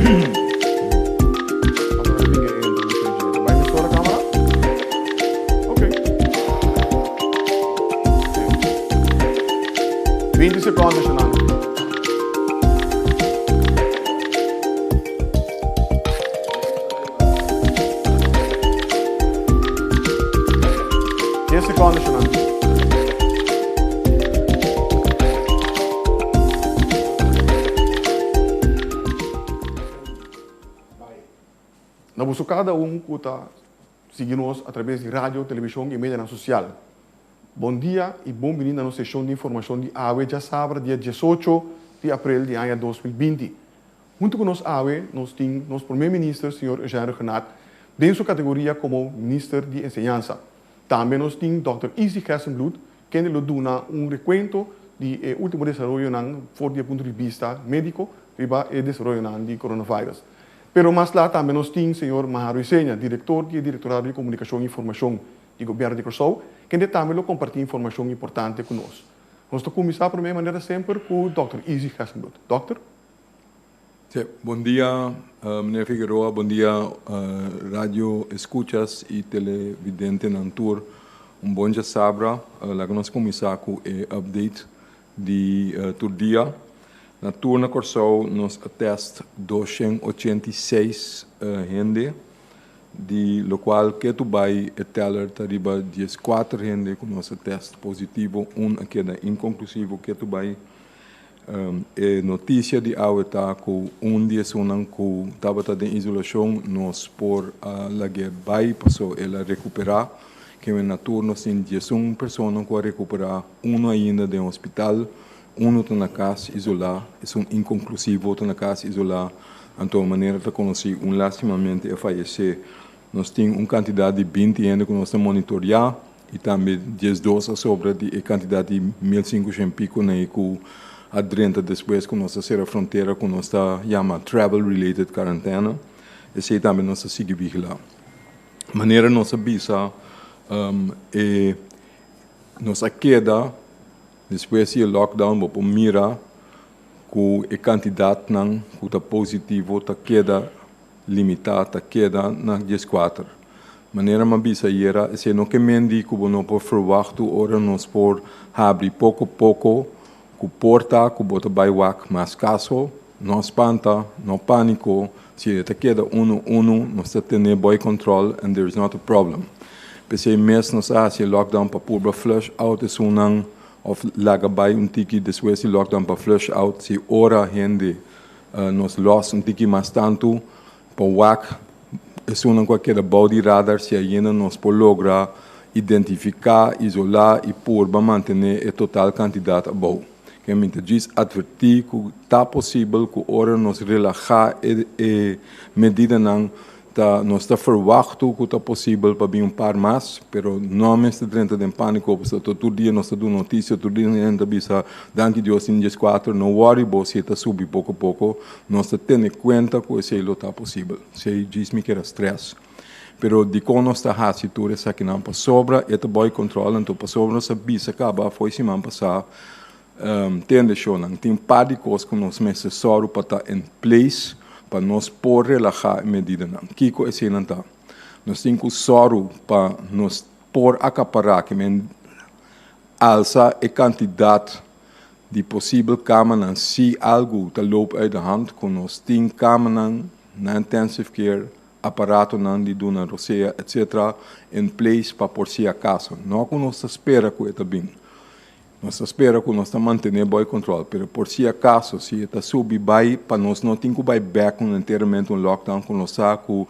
20 seconde, Shannon. 10 seconde, Shannon. Na boso kada un ku ta sigui nos atraves di radio, televishon i medianan sosial. Bon dia i bon bini na nos seshon di informashon di awe djasabra dia 18 di aprel di aña 2020. Huntu ku nos awe nos tin nos Prome Minister señor Eugène Rhuggenaath den su kategoria komo Minister di Enseñansa. Tambe nos tin dòkter Izzy Gerstenbluth kende lo duna un rekuento di e último desaroyonan for di e punto di bista médiko riba e desaroyonan di coronavirus. Pero mas la tambe nos tin señor Maharo Isenia, direktor di e Direktorado di Komunikashon i Informashon di Gobièrnu di Kòrsou, kende tambe lo kompartí informashon importante ku nos. Nos ta kuminsá promé manera semper ku dòkter Izzy Gerstenbluth. Dòkter? Sí, bon dia meneer Figueroa, bon dia radio escuchas y televidentenan tur. Un bon djasabra. Laga nos cuminsa cu e update di tur dia. Na tur na Corsou nos a test 286 hende, di locual ketu bay e teller ta riba 14 hende cu nos a test positivo, un a keda inconclusivo ketu bay. E notisia di awe ta ku un di esunnan ku tabata den isolashon nos por a lag'é bai paso el a rekuperá. Kimen na tur nos tin 11 persona ku a rekuperá, unu ainda den hospital, unu ta na kas isolá, esun inkonklusivo ta na kas isolá, anto manera ta konosí un lastimamente a fayesé. Nos tin un kantidat di 20 hende ku nos ta monitoriá. I tambe 12 a sobra di e kantidat di 1500 piko nei ku a drenta despues ku nos a sera frontera ku nos ta yama travel related karantena. Esei tambe nos ta sigui vigilá. Manera nos a bisa e nos a keda despues di e lockdown bo por mira ku e kantidatnan ku ta positivo ta keda limitá ta keda na 14. Manera m'a bisa ayera, esei no ke men di ku bo no por ferwagt tur ora nos por habri poko poko ku por ta ku bo ta bai wak mas kaso. No spanta, no pániko, si e ta keda unu unu nos ta tene boi control and there is not a problem. P'esei mes nos a hasi e lockdown pa purba flush out esunnan òf laga bai un tiki despues di lockdown pa flush out si ora hende Nos lòs un tiki mas tantu pa wak esunnan ku a keda bou di radar si ainda nos por logra identifiká, isolá i purba mantené e total kantidat abou. Ke mi ta djis atvertí ku ta posibel ku ora nos relahá e medidanan Ta nos ta ferwachtu ku ta posibel pa bin un par mas, pero no mester drenta den pániko pasobra tur dia nos ta duna notisia, tur dia hende ta bisa danki Dios tin 14, no wòri bo si e ta subi poko poko, nos ta tene kuenta ku esei lo ta posibel. Esei djis mi keda strès. Pero dikon nos ta hasi tur esakinan? Pasobra e ta bòi kòntròl, anto pasobra nos a bisa kaba afo'i siman pasá, Tende shownan, tin un par di kos ku nos mester sòru pa ta in place pa nos por relahá e medidanan. Kiko eseinan ta? Nos tin ku sòru pa nos por akapará, ke men alsa e kantidat di posibel kamanan si algu ta loop uit de hand, ku nos tin kamanan na intensive care, aparatonan di duna rosea, etc. In place pa por si akaso. No ku nos ta spera ku e ta bin. Nos ta spera ku nos ta mantené boi control, pero por si akaso si e ta subi bai pa nos no tin ku bai bek un enteramente un lockdown ku nos sa ku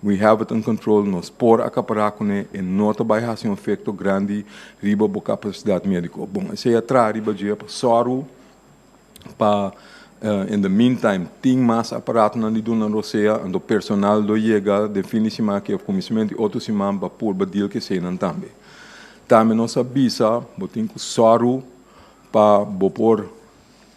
we have it in control, nos por akapará kuné, e no ta bai hasi un efekto grandi riba bo kapasidat médiko. Bon, esei a traha riba dje pa sòru pa in the meantime tin mas aparatonan di duna rosea, anto personal lo yega den fin di siman aki òf kuminsamentu di otro siman pa purba deal ku eseinan tambe. Tambe nos a bisa bo tin ku sòru pa bo por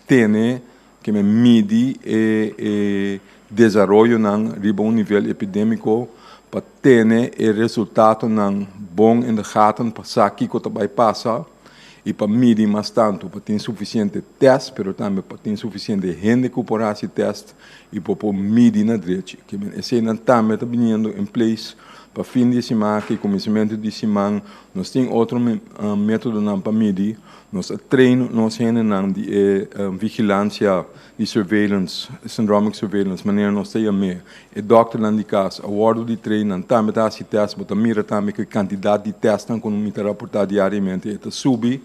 tene ke men midi e e desaroyonan riba un nivel epidémiko pa tene e resultatonan bon in de gaten pa sa kiko ta bai pasa. I pa midi mas tantu, pa tin sufisiente tèst, pero tambe pa tin sufisiente hende ku por hasi tèst i por por midi na drechi. Ke men eseinan tambe ta biniendo in place pa fin di e siman aki, kuminsamentu di siman. Nos tin otro metodonan pa midi. Nos a train nos hendenan di e vigilansia di surveillance, syndromic surveillance, manera nos ta yam'é. E dòkternan di kas a wòrdu di train, nan tambe ta hasi tèst. Bo ta mira tambe ku e kantidat di tèstnan ku mi ta raportá diariamente e ta subi.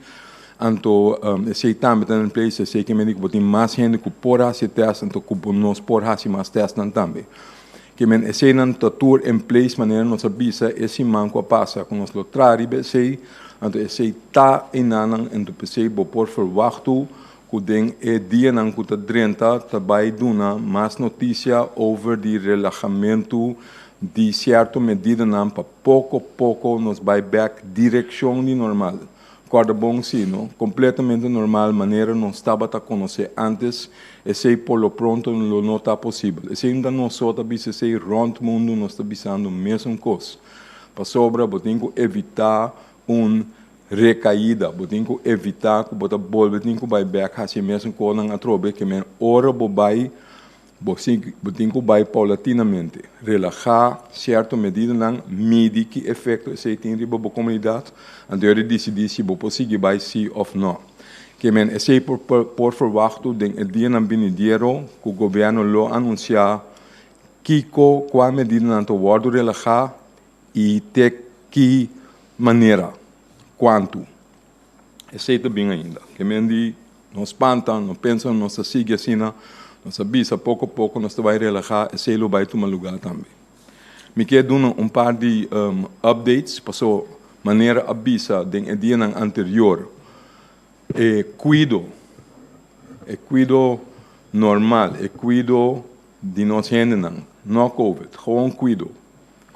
Anto esei tambe ta in place, esei ke mende ku bo tin mas hende ku por hasi e tèst, anto ku bo nos por hasi mas tèstnan tambe. Ke men eseinan ta tur in place manera nos a bisa e siman ku a pasa ku nos lo traha riba esei, anto esei ta einanan, anto p'esei bo por ferwachtu ku den e dianan ku ta drenta ta bai duna mas notisia over di relahamentu di sierto medidanan pa poko poko nos bai bek direkshon di normal. Kòrda bon si, no kompletamente normal manera nos tabata konosé antes, esei por lo pronto lo no ta posibel. Esei no ta nos so ta bisa esei, rònt mundu nos ta bisando mesun kos. Pasobra bo tin ku evitá un Rekaida, bo tin ku evitá ku bo ta bolbe tin ku bai bèk hasi e mesun kosnan atrobe ke men ora bo bai bo bo tin ku bai paulatinamente. Relahá sierto medidanan, midi ki efekto esei tin riba bo komunidat, anto di disidí si bo por sigui bai sí òf nò. Ke men esei por por ferwachtu den e dianan binidero ku gobièrnu lo anunsiá kiko kua medidanan ta wòrdu relahá I te ki manera? Kuantu? Esei ta bin ainda. Ke men di no spanta, no pensa nos ta sigui asina, nos a bisa poko poko nos ta bai relahá, esei lo bai tuma lugá tambe. Mi ke duna un par di updates paso manera a bisa den e dianan anterior e kuido, e kuido normal, e kuido di nos hendenan, no covid, gewoon kuido.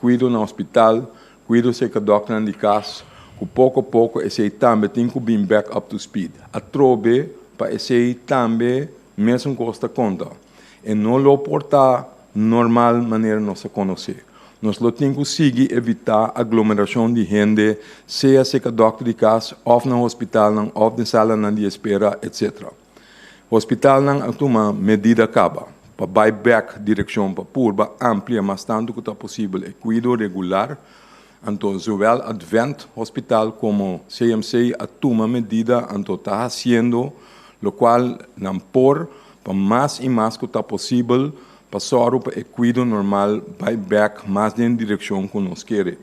Kuido na hospital, kuido serka dòkternan di kas, ku poko poko esei tambe tin ku bin bèk up to speed. Atrobe pa esei tambe mesun kos ta konta. E no lo por ta normal manera nos a konosé. Nos lo tin ku sigui evitá aglomerashon di hende, sea serka dòkter di kas òf na hospitalnan òf den salanan di espera, etc. Hospitalnan a tuma medida kaba pa bai bèk direkshon pa purba amplia mas tantu ku ta posibel e kuido regular. Anto zowel Advent Hospital komo CMC a tuma medida anto ta hasiendo lokual nan por pa mas i mas ku ta posibel pa sòru pa e kuido normal bai bèk mas den direkshon ku nos kere.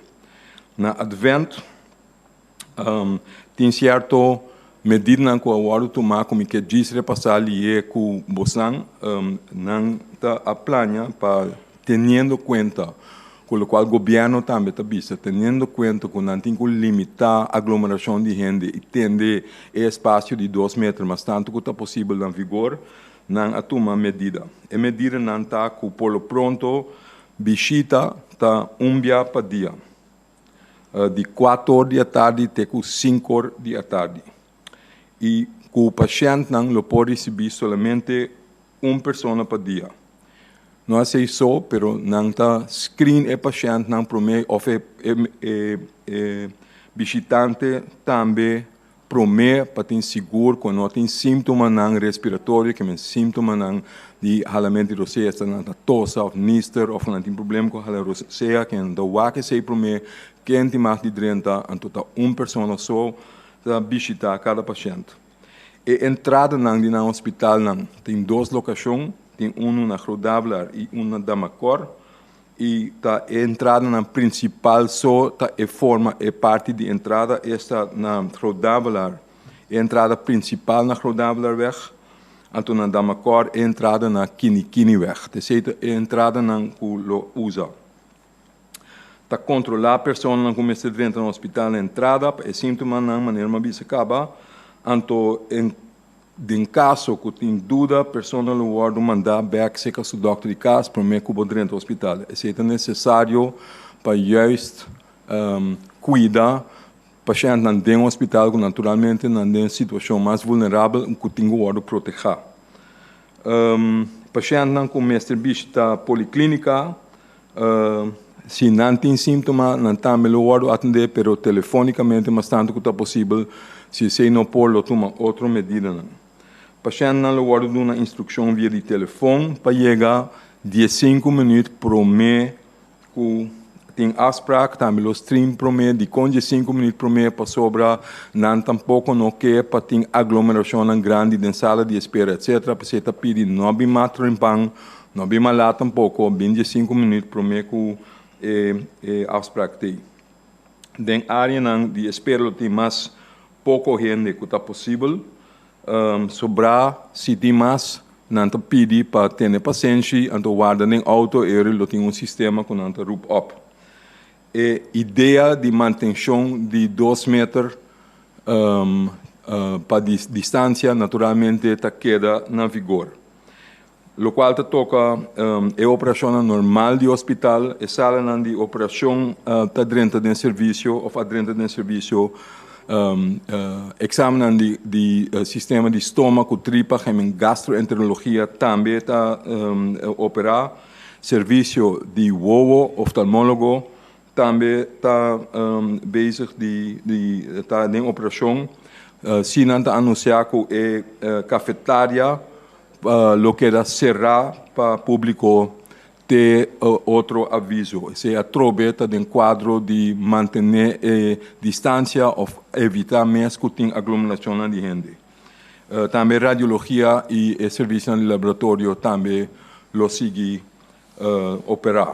Na Advent. Tin sierto medidanan ku a wòrdu tumá ku mi ke djis repasá lié ku bosan. Nan ta a plania pa teniendo kuenta ku lokual gobièrnu tambe ta bisa, teniendo kuenta ku nan tin ku limitá aglomerashon di hende i tende e espasio di dos meter mas tantu ku ta posibel na vigor, nan a tuma medida. E medidanan ta ku por lo pronto bishita ta un bia pa dia. Di kuator di atardi te ku sinkor di atardi. I ku pashèntnan lo por risibí solamente un persona pa dia. No asei so, pero nan ta screen e pashèntnan promé òf e e bishitante tambe Promé pa tin sigur ku no tin síntomanan respiratorio, ke men síntomanan di halamentu di rosea, esta nan ta tosa òf nister òf nan tin problema ku hala rosea, ke nan ta wak esei promé, ken tin mag di drenta, anto ta un persona so ta bishitá kada pashènt. E entradanan di nan hospitalnan tin dos lokashon, tin unu na Groot Davelaar i un na Damakor. I ta e entradanan prinsipal so ta e forma e parti di entrada, esta na Groot Davelaar e entrada prinsipal na Groot Davelaarweg, anto na Damakor e entrada na Kinikiniweg. T'esei ta e entradanan ku lo usa. Ta kontrolá personanan ku mester drenta na hospital na entrada pa e síntomanan manera mi a bisa kaba, anto e. Den kaso ku tin duda, persona lo wòrdu mandá bèk serka su dòkter di kas promé ku bo drenta hospital. Esei ta nesesario pa juist kuida pashèntnan den hospital ku naturalmente nan den situashon mas vulnerabel ku tin ku wòrdu protehá. Pashèntnan ku mester bishita poliklínika, si nan tin síntoma nan tambe lo wòrdu atendé pero telefónikamente mas tantu ku ta posibel. Si esei no por, lo tuma otro medidanan. Pashèntnan lo wòrdu duna instrukshon via di telefòn pa yega diesinku minüt promé ku tin afsprak. Tambe lo stream promé dikon diesinku minüt promé pasobra nan tampoko no ke pa tin aglomerashonnan grandi den sala di espera etsetera. P'esei ta pidi no bin mas trempan, no bin mas lat tampoko, bin diesinku minüt promé ku e afsprak t'ei. Den áreanan di espera lo tin mas poko hende ku ta posibel. Sobrá si tin mas, nan ta pidi pa tene pasenshi, anto warda den outo e ora lo tin un sistema ku nan ta roep op. E idea di mantenshon di dos meter pa distansia naturalmente ta keda na vigor. Lokual ta toka e operashonnan normal di hospital, e salanan di operashon ta drenta den servisio òf a drenta den servisio, eksamennan di sistema di stoma ku tripa, gemen gastroenterologia tambe ta operá, servisio di wowo, oftalmólogo, tambe ta bezig di ta den operashon. Si nan ta anunsiá ku e kafetaria lo keda será pa públiko te otro aviso. Esei atrobe ta den kuadro di mantené e distansia òf evitá mes ku tin aglomerashonnan di hende. Tambe radiologia i e servisionan di laboratorio tambe lo sigui operá.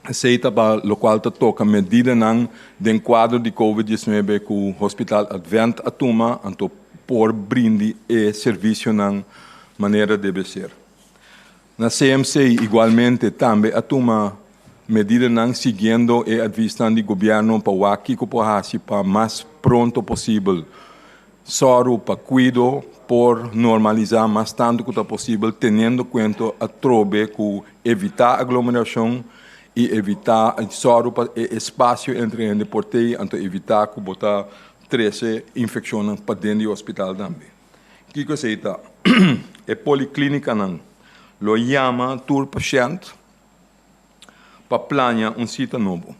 Esei ta pa lokual ta toka medidanan den kuadro di Covid diesnuebe ku Hospital Advent a tuma anto por brindi e servisionan manera debe ser. Na CMC igualmente tambe a tuma medidanan siguiendo e advisnan di gobièrnu pa wak kiko por hasi pa mas pronto posibel Sòru pa kuido por normalisá mas tantu ku ta posibel teniendo kuenta atrobe ku evitá aglomerashon i evitá sòru pa e espasio entre hende por tei anto evitá ku bo ta trese infekshonnan paden di hospital tambe. Kiko esei ta? E poliklínikanan lo yama tur pashènt pa plania un sita nobo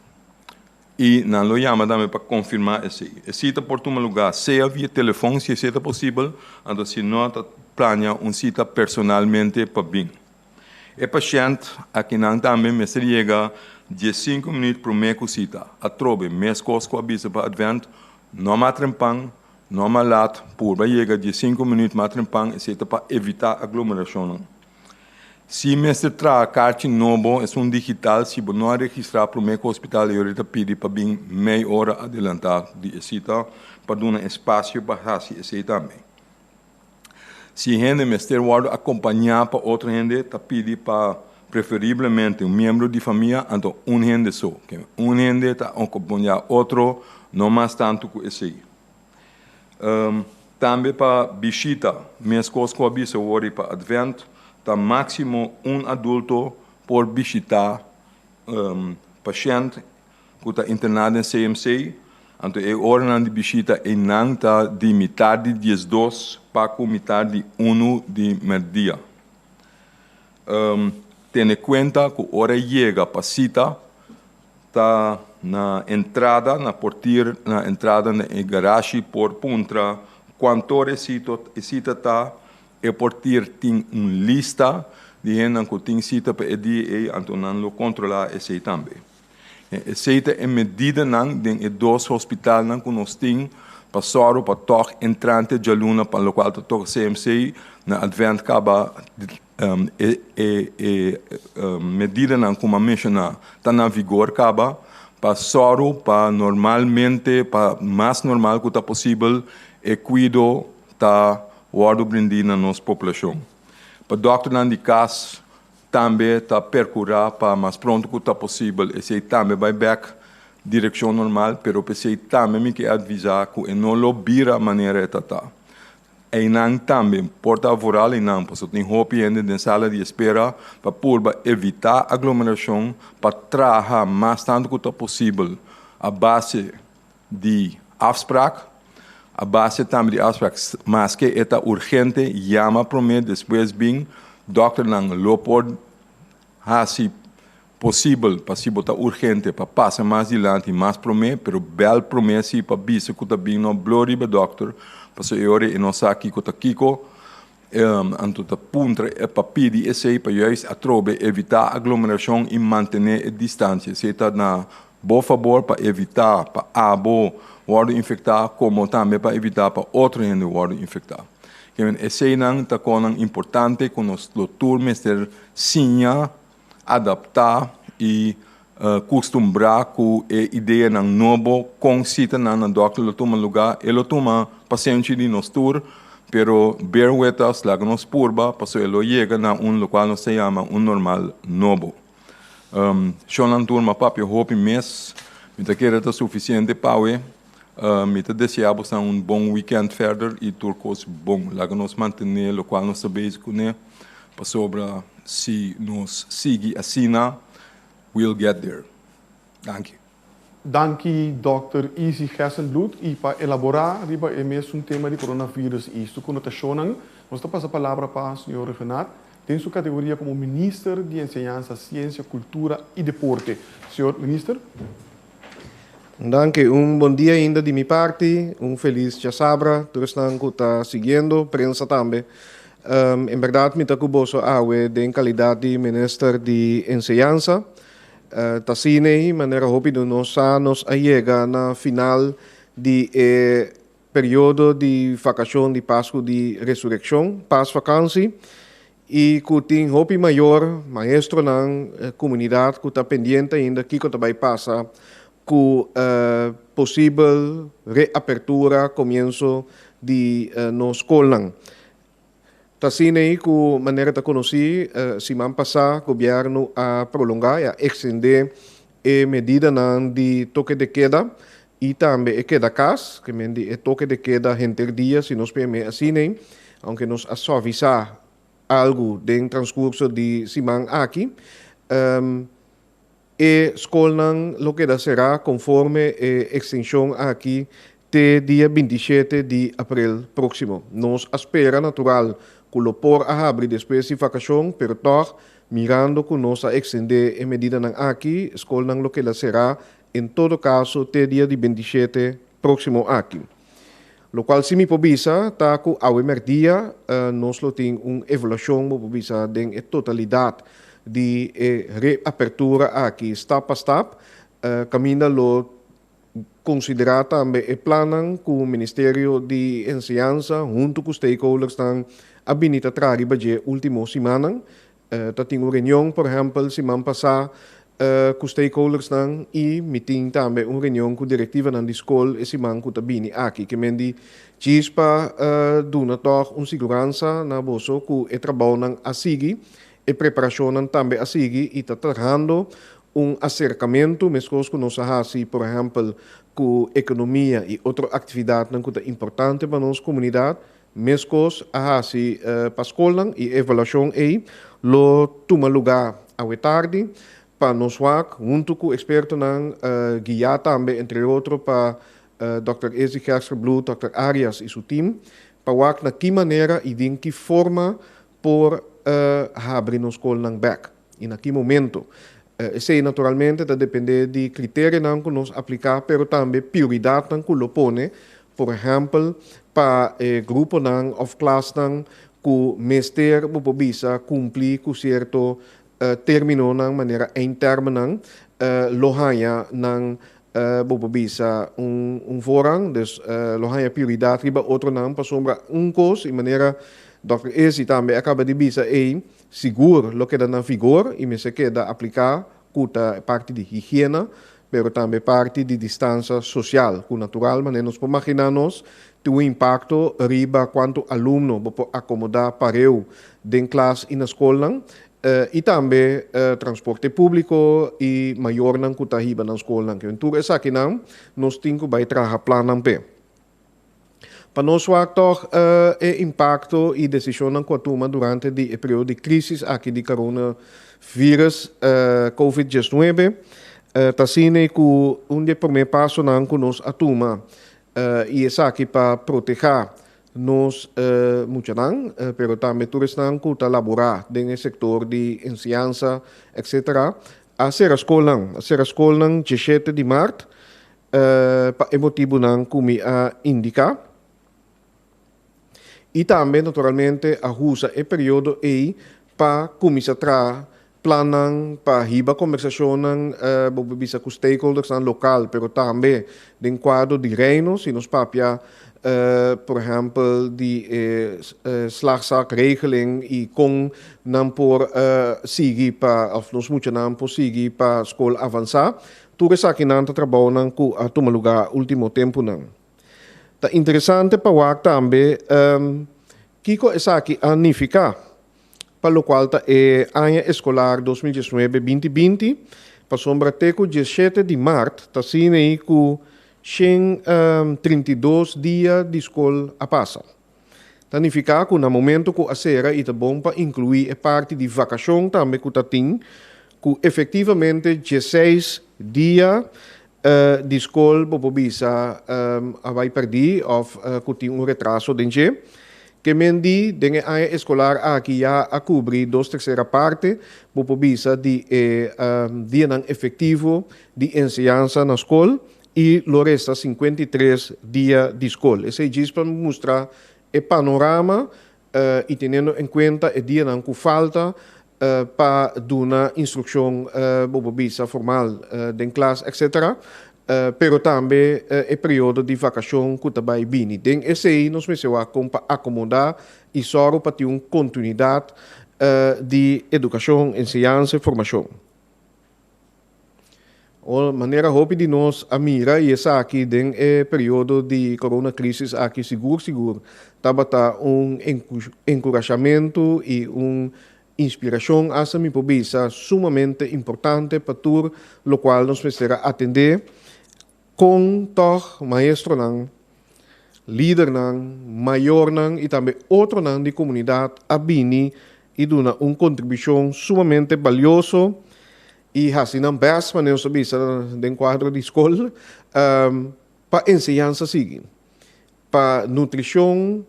i nan lo yama tambe pa konfirmá esei. E sita por tuma lugá sea via telefòn si esei ta posibel, anto si no ta plania un sita personalmente pa bin. E pashènt akinan tambe mester yega diesinku minüt promé ku sita. Atrobe, meskos ku a bisa pa Advent, no mas trempan, no mas lat, purba yega diesinku minüt mas trempan, esei ta pa evitá aglomerashonnan. Si mester traha karchi nobo, esun digital, si bo no a registrá promé ku hospital e ora ta pidi pa bin mei ora adelantá di e sita pa duna espasio pa hasi esei tambe. Si hende mester wòrdu akompañá pa otro hende, ta pidi pa preferiblemente un miembro di famia anto un hende so. Un hende ta akompañá otro, no mas tantu ku esei. Tambe pa bishita, meskos ku a bisa wor i pa Advent, ta máksimo un adulto por bishitá pashènt ku ta interná den CMC. Anto e oranan di bishita einan ta di mitar di diesdos pa ku mitar di unu di mèrdia. Tene kuenta ku ora yega pa sita, Ta na entrada na portier na entrada na e garashi por puntra cuantor e sito e cita ta, e portier tin un lista di hendenan cu tin cita pa e dia ey anto nan lo controla esey tambe. Esey ta e medidanan den e dos hospitalnan cu nos tin pa sòru pa tòg entrante djaluna pa locual ta toca CMC na Advent caba E e medidanan ku mi a menshoná ta na vigor kaba pa sòru pa normalmente, pa mas normal ku ta posibel, e kuido ta wòrdu brindí na nos poblashon. Pa dòkternan di kas tambe ta perkurá pa mas pronto ku ta posibel esei tambe bai bèk direkshon normal, pero p'esei tambe mi ke advisá ku e no lo bira manera e ta ta. Einan tambe por ta vooral einan pasobra tin hopi hende den sala di espera pa purba evitá aglomerashon pa traha mas tantu ku ta posibel a base di afsprak, a base tambe di afsprak maske e ta urgente yama promé despues bin dòkternan lo por hasi. Posibel pa si bo ta urgente pa pasa mas dilanti mas promé, pero bèl promé si pa bisa ku ta bin no blo riba dòkter, pasobra e ora e no sa kiko ta kiko, anto ta puntra pa pidi esei pa juist atrobe evitá aglomerashon i mantené e distansia. Esei ta na bo fabor pa evitá pa abo wòrdu infektá komo tambe pa evitá pa otro hende wòrdu infektá. Eseinan ta konan importante ku nos lo tur mester siña adaptá i kustumbrá ku e ideanan nobo kon sitanan na dòkter lo tuma lugá. E lo tuma pasenshi di nos tur, pero bear with us, laga nos purba pasobra e lo yega na un lokual nos ta yama un normal nobo. Shonnan tur m'a papia hopi mes, mi ta kere ta sufisiente p'awe. Mi ta deseá bosan un bon weekend verder i tur kos bon. Laga nos mantené lokual nos ta bezig kuné. Pasobra si nos sigui asina, we'll get there. Danki. Danki Dòkter Izzy Gerstenbluth y pa elabora riba e mesun tema di coronavirus y su connotacionnan, nos ta pasa palabra pa señor Rhuggenaath den su categoria como Minister di Enseñansa, Ciencia, Cultura y Deporte. Señor Minister. Danki. Un bon dia ainda di mi parti. Un felis djasabra tur esnan ku ta siguiendo, prensa tambe. En bèrdat mi ta ku boso awe den kalidat di Minister di Enseñansa. Ta asina ei, manera hopi di nos sa, nos a yega na final di e periodo di vakashon di Pasku di Resurekshon, Paasvakantie, i ku tin hopi mayor, maestronan, komunidat ku ta pendiente ainda kiko ta bai pasa ku posibel reapertura, komienso di nos skolnan. Ta asina ei ku manera ta konosí, siman pasá gobièrnu a prolongá i a ekstendé e medidanan di toke de keda i tambe e keda kas, ke men di e toke de keda henter dia si nos p'e asina ei, aunke nos a suavisá algu den transkurso di siman aki. E skolnan lo keda será konforme e ekstenshon aki te dia 27 di aprel próksimo. Nos a spera natural ku lo por a habri despues di vakashon, pero tòg mirando ku nos a ekstendé e medidanan aki, skolnan lo keda será en todo kaso te dia di 27 próksimo aki. Lokual si mi por bisa ta ku awe mèrdia nos lo tin un evaluashon, bo por bisa, den e totalidat di e reapertura aki stap pa stap, kaminda lo konsiderá tambe e plannan ku Ministerio di Enseñansa huntu ku stakeholdersnan a bini ta traha riba dje último simannan. Ta tin un reunion, por ehèmpel, siman pasá ku stakeholdersnan i mi tin tambe un reunion ku direktivanan di skol e siman ku ta bini aki. Ke men di djis pa duna tòg un siguransa na boso ku e trabounan a sigui, e preparashonnan tambe a sigui i ta trahando un aserkamentu meskos ku nos a hasi, por ehèmpel, ku ekonomia i otro aktividatnan ku ta importante pa nos komunidat. Meskos a hasi pa skolnan i e evaluashon ei lo tuma lugá awe tardi pa nos wak huntu ku ekspertonan guiá tambe entre otro pa Dòkter Izzy Gerstenbluth, Dòkter Arias i su tim pa wak na ki manera i den ki forma por habri nos skolnan bèk i na ki momento. Esei naturalmente ta dependé di kriterianan ku nos apliká pero tambe prioridatnan ku lo pone, por ehèmpel pa e gruponan òf klasnan ku mester bo por bisa kumpli ku sierto términonan manera eindtermennan lo haña nan bo por bisa un voorrang, dus lo haña prioridat riba otronan pasobra un kos i manera dòkter Izzy tambe a kaba di bisa ei, Sigur lo keda na vigor i mester keda apliká ku ta parti di higiena, pero tambe parti di distansa sosial, ku natural manera nos por maginá nos tin un impakto riba kuantu alumno bo por akomodá pareu den klas i na skolnan, i tambe transporte públiko i mayornan ku ta hiba nan skolnan. Tur esakinan nos tin ku bai traha plannan p'e. Pa nos wak tòg e impakto i desishonnan ku a tuma durante di e periodo di krísis aki di coronavirus covid 19, ta asina ku un di e promé pasonan ku nos a tuma i esaki pa protehá nos muchanan, pero tambe tur esnan ku ta laborá den e sektor di enseñansa, etcetera. A sera skolnan, a sera skolnan 17 di mart, pa e motibunan ku mi a indiká. I tambe naturalmente a usa e periodo ei pa kuminsá traha plannan, pa hiba kombersashonnan, bo por bisa ku stakeholdersnan lokal, pero tambe den kuadro di Reino, si nos papia por ehèmpel di e slagzakregeling i kon nan por sigui pa òf nos muchanan por sigui pa skol avansá. Tur esakinan ta trabounan ku a tuma lugá último tempunan. Ta interesante pa wak tambe kiko esaki a nifiká pa lokual ta e aña eskolar 2019 2020, pasobra te ku 17 di mart ta asina ku 132 dia di skol a pasa. Ta nifiká ku na momento ku a sera i ta bon pa inkluí e parti di vakashon tambe ku ta tin, ku efektivamente 16 dia di skol bo por bisa a bai pèrdí òf ku tin un retraso den dje. Ke men di den e aña eskolar aki ya a kubri dos tersera parte, bo por bisa, di e dianan efektivo di enseñansa na skol i lo resta 53 dia di skol. Esei djis pa mustra e panorama i teniendo en kuenta e dianan ku falta pa duna instrukshon, bo por bisa, formal den klas, etc. Pero tambe e periodo di vakashon ku ta bai bini. Den esei nos mester wak kon pa akomodá i sòru pa tin un kontinuidat di edukashon, enseñansa i formashon. O manera hopi di nos a mira i esaki den e periodo di corona crisis aki sigur sigur tabata un enkurashamentu i un inspirashon, hasta mi por bisa, sumamente importante pa tur lokual nos mester a atendé kon tòg maestronan, lidernan, mayornan i tambe otronan di komunidat a bini i duna un kontribushon sumamente balioso i hasi nan best, manera nos ta bisa den kuadro di skol, pa enseñansa sigui, pa nutrishon,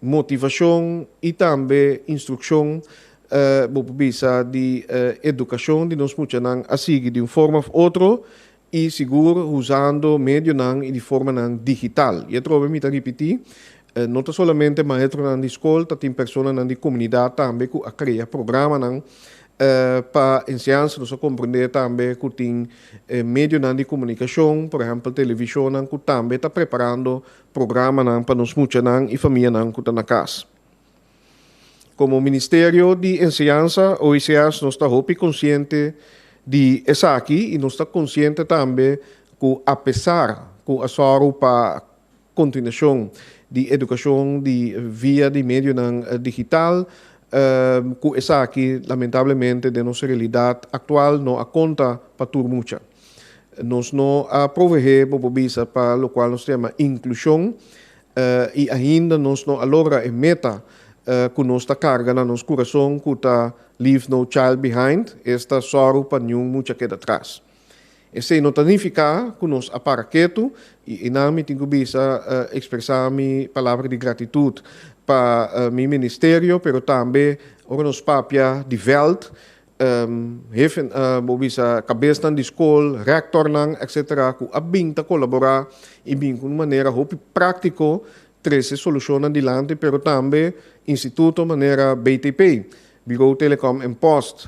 motivashon i tambe instrukshon, bo por bisa, di edukashon di nos muchanan a sigui di un forma òf otro i sigur usando medionan i di formanan digital. I atrobe mi ta ripití, no ta solamente maestronan di skol, ta tin personanan di komunidat tambe ku a krea programanan pa enseñansa. Nos a komprendé tambe ku tin medionan di komunikashon, por ehèmpel televishonnan, ku tambe ta preparando programanan pa nos muchanan i famianan ku ta na kas. Komo Ministerio di Enseñansa, OICS, nos ta hopi konsiente di esaki i nos ta konsiente tambe ku apesar ku a sòru pa kontinuashon di edukashon di via di medionan digital, ku esaki lamentablemente den nos realidat aktual no a konta pa tur mucha. Nos no a proveé, bo por bisa, pa lokual nos ta yama inklushon i ainda nos no a logra e meta ku nos ta karga na nos kurason, ku ta "Leave no child behind", esta sòru pa niun mucha keda atras. Esei no ta nifiká ku nos a para ketu i einan mi tin ku bisa, ekspresá mi palabra di gratitut pa mi ministerio, pero tambe ora nos papia di vèlt, hefe, bo bisa kabesnan di skol, rektornan, etc. Ku a bin ta kolaborá i bin ku un manera hopi práktiko trese solushonnan dilanti, pero tambe instituto manera BTP, Bureau Telecom en Post,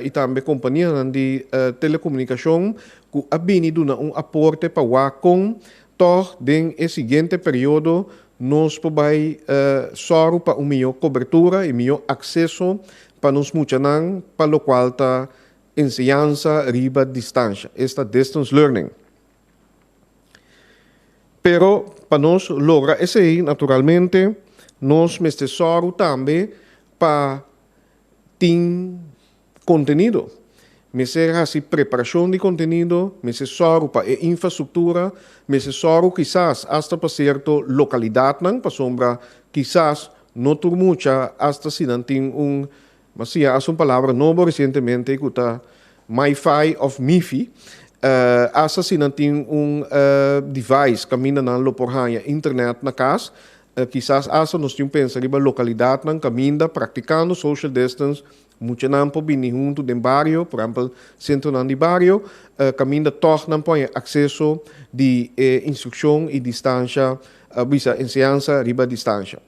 i tambe kompanianan di telekomunikashon ku a bini duna un aporte pa wak kon tòg den e siguiente periodo nos por bai sòru pa un mihó kobertura i mihó akseso pa nos muchanan pa lokual ta enseñansa riba distansha, esta distance learning. Pero pa nos logra esei, naturalmente, nos mester sòru tambe pa tin kontenido. Mester hasi preparashon di kontenido, mester sòru pa e infrastruktura, mester sòru kisas asta pa sierto lokalidatnan, pasobra kisas no tur mucha, asta si nan tin un, m'a siña hasta un palabra nobo resientemente ku ta MiFi òf MiFi, asta si nan tin un device kaminda nan lo por haña internet na kas, kisas asta nos tin pensa riba lokalidatnan kaminda praktikando social distance. Muchanan por bini huntu den bario, por ehèmpel sentronan di bario, kaminda tòg nan por haña akseso di e instrukshon i distansha, bisa enseñansa riba distansha.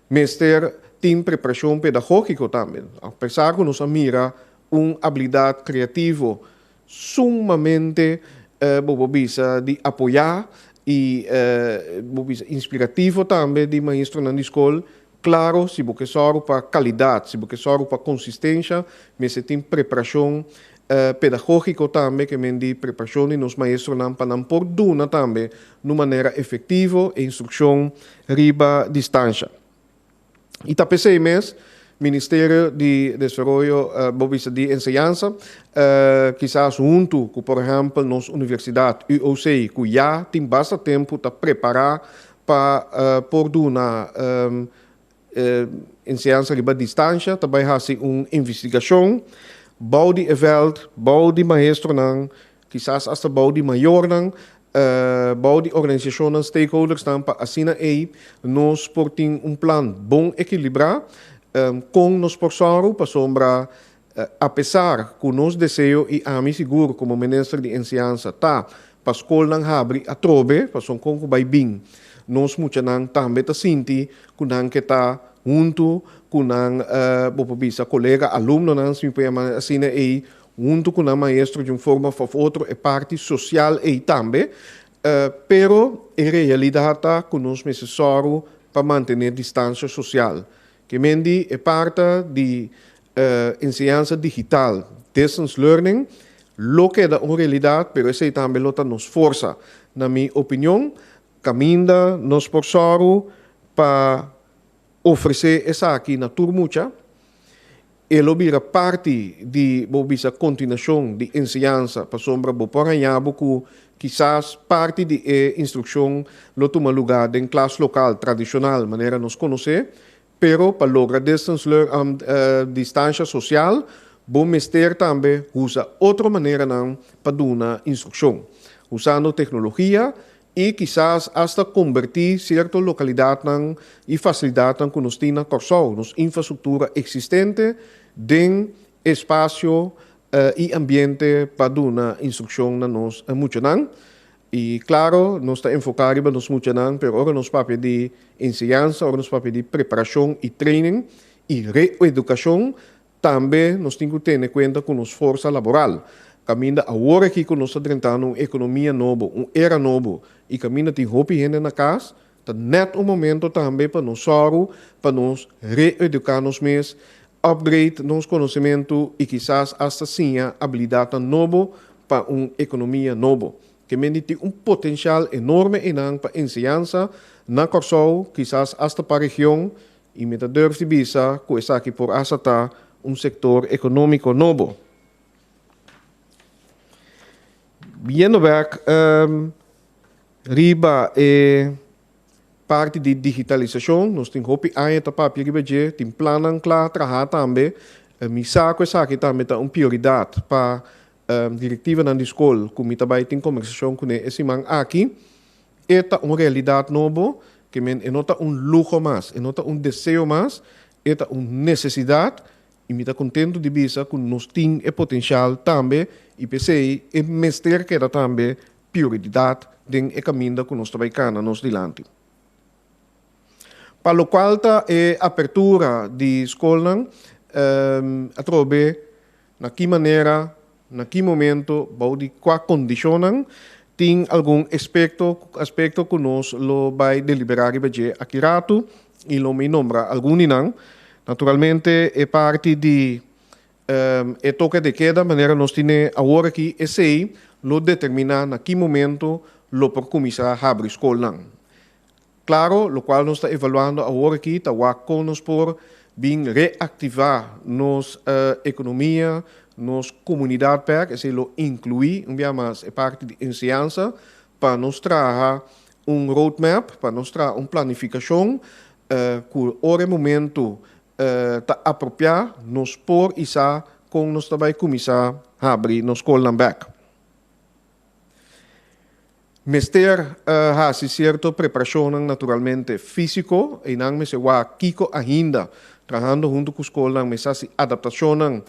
Mester tin preparashon pedagógiko tambe. Apesar ku nos a mira un abilidat kreativo sumamente bo por bisa di apoyá i bo bisa inspirativo tambe di maestronan di skol. Klaro, si bo ke sòru pa kalidat, si bo ke sòru pa konsistensha, mester tin preparashon pedagógiko tambe, ke men di preparashon di nos maestronan pa nan por duna tambe na un manera efektivo e instrukshon riba distansha. I ta p'esei mes Ministerio di Desaroyo, bo bisa di Enseñansa, kisas huntu ku por ehèmpel nos universidat UOC ku ya tin basta tempu ta prepará pa por duna enseñansa riba distansha, ta bai hasi un investigashon bou di e vèlt, bou di maestronan, Kisas asta bou di mayornan, bou di organisashonnan, stakeholdersnan pa asina ei nos por tin un plan bon ekilibrá kon nos por sòru pasobra apesar ku nos deseo i ami sigur komo minister di enseñansa ta pa skolnan habri atrobe pasobra kon ku bai bin nos muchanan tambe ta sinti ku nan ke ta huntu ku nan bo por bisa kolega alumnonan si mi por yama asina ei huntu ku nan maestro di un forma òf otro e parti sosial ei tambe, pero e realidat ta ku nos mester sòru pa mantené distansia sosial. Ke men di e parta di enseñansa digital, distance learning, lo keda un realidat, pero esei tambe lo ta nos forsa. Na mi opinion, kaminda nos por sòru pa ofresé esaki na tur mucha, E lo bira parti di bo bisa kontinuashon di enseñansa pasobra bo por haña bo ku kisas parti di e instrukshon lo tuma lugá den klas lokal tradishonal manera nos konosé, pero pa logra distance learn distansha sosial bo mester tambe usa otro maneranan pa duna instrukshon usando teknologia i kisas asta kombertí sierto lokalidatnan i fasilidatnan ku nos tin na Kòrsou, nos infrastruktura eksistente, den espasio i ambiente pa duna instrukshon na nos muchanan. I klaro, nos ta enfoká riba nos muchanan, pero ora nos papia di enseñansa, ora nos papia di preparashon i training i reedukashon, Tambe nos tin ku tene kuenta ku nos forsa laboral. Kaminda awor aki ku nos ta drentando un ekonomia nobo, un era nobo, i kaminda tin hopi hende na kas, ta nèt un momento tambe pa nos sòru pa nos reeduká nos mes, upgrade nos konosementu i kisas asta siña abilidatnan nobo pa un ekonomia nobo. Ke mende tin un potensial enorme einan pa enseñansa na Kòrsou, kisas asta pa region, I mi ta durf di bisa ku esaki por hasta ta un sektor ekonómiko nobo. Biendo bèk riba e parti di digitalisashon, nos tin hopi aña ta papia riba dje, tin plannan kla traha tambe. Mi sa ku esaki tambe ta un prioridat pa direktivanan di skol ku mi ta bai tin kombersashon kuné e siman aki. E ta un realidat nobo, ke men e no ta un luho mas, e no ta un deseo mas, e ta un nesesidat i mi ta kontentu di bisa ku nos tin e potensial tambe i p'esei e mester keda tambe prioridat den e kaminda ku nos ta bai kana nos dilanti. Pa lokual ta e apertura di skolnan, atrobe na ki manera, na ki momento, bou di kua kondishonnan, tin algun espekto, aspekto ku nos lo bai deliberá riba dje aki ratu i lo mi nombra algun di nan. Naturalmente e parti di e toke de keda manera nos tine awor aki esei lo determiná na ki momento lo por kuminsá habri skolnan. Claro, locual nos ta evaluando awor aki ta wak con nos por bin reactiva nos economia, nos comunidad bek, esey lo inclui un bia mas e parti di enseñansa pa nos traha un roadmap, pa nos traha un planificacion cu ora e momento ta apropia nos por y sa con nos ta bay cuminsa habri nos scolnan bek. Mester hasi sierto preparashonnan naturalmente físiko, einan mester wak kiko ainda Trahando huntu ku skolnan mester hasi adaptashonnan,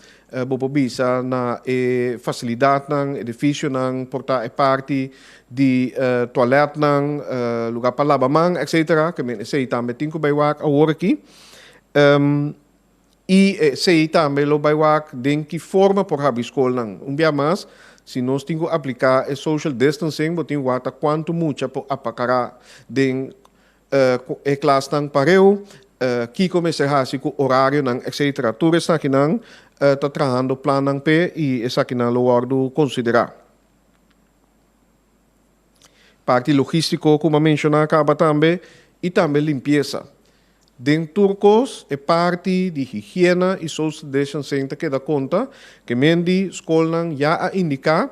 bo por bisa na e fasilidatnan, edifisionan, por ta e parti di tualètnan, lugá pa laba man, etsetera. Ke men esei tambe tin ku bai wak awor aki. I esei tambe lo bai wak den ki forma por habri skolnan. Un bia mas, si nos tin ku apliká e social distancing, bo tin wak ta kuantu mucha por apakará den e klasnan pareu, kiko mester hasi ku orarionan etcetera. Tur esakinan ta trahando plannan p'e i esakinan lo wòrdu konsiderá. Parti logístiko ku mi a menshoná kaba tambe i tambe limpiesa. Den tur kos e parti di higiena i social distancing ta keda konta, ke men di skolnan ya a indiká